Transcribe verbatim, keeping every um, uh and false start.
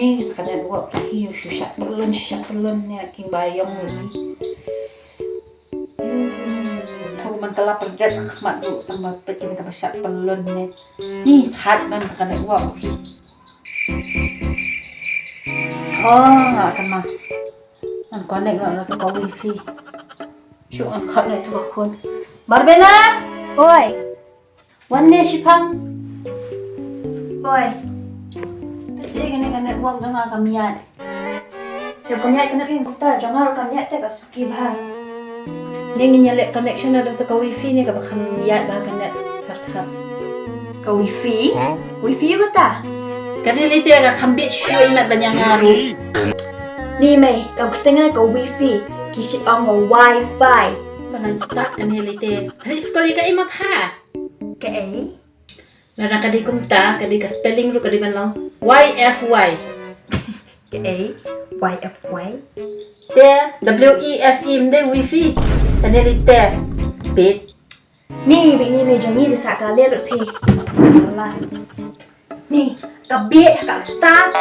Ni ka network hi shu shah pynlun, shu shah pynlun ne ki ba ïong hi. Hmm, so man ka la pyndet sa khmat ruh tang ba peit kane kaba shah pynlun ne. Ni thait man ka network hi. Oh, nga kynmaw. Ngan connect noh na ka wifi. Shu ngan khot na ïa ka khun. Barbena! Oi! Wan ne shipang. Oi. Pesi kane ka network jong nga kam ïaid. Ïa kam ïaid ka net ring ta jong nga ruh kam ïaid te ka suki bha. Ni ngin ïa leh connection na da ka wifi ne kaba kham ïaid bha ka net thar thar. Ka wifi? Wifi ïa kata? Ka dei lei te ka kham bit shuh ïa mat ban ïa nga ruh. Ni mei, ka kyrteng na ka wifi ki shi ong ka wifi. Ba ngan start kane lei te. Hali skul ïa ka i ma pha. Kaei? Lada ka dei kumta, ka dei ka spelling ruh ka dei ban long Y F Y. Kaei? Y F Y? Te W E F E, ym dei wifi. Kane lei te. Bit. Ni, bit ni mei jong ngi da sa ka ler phi. Ni, ka bit ka start.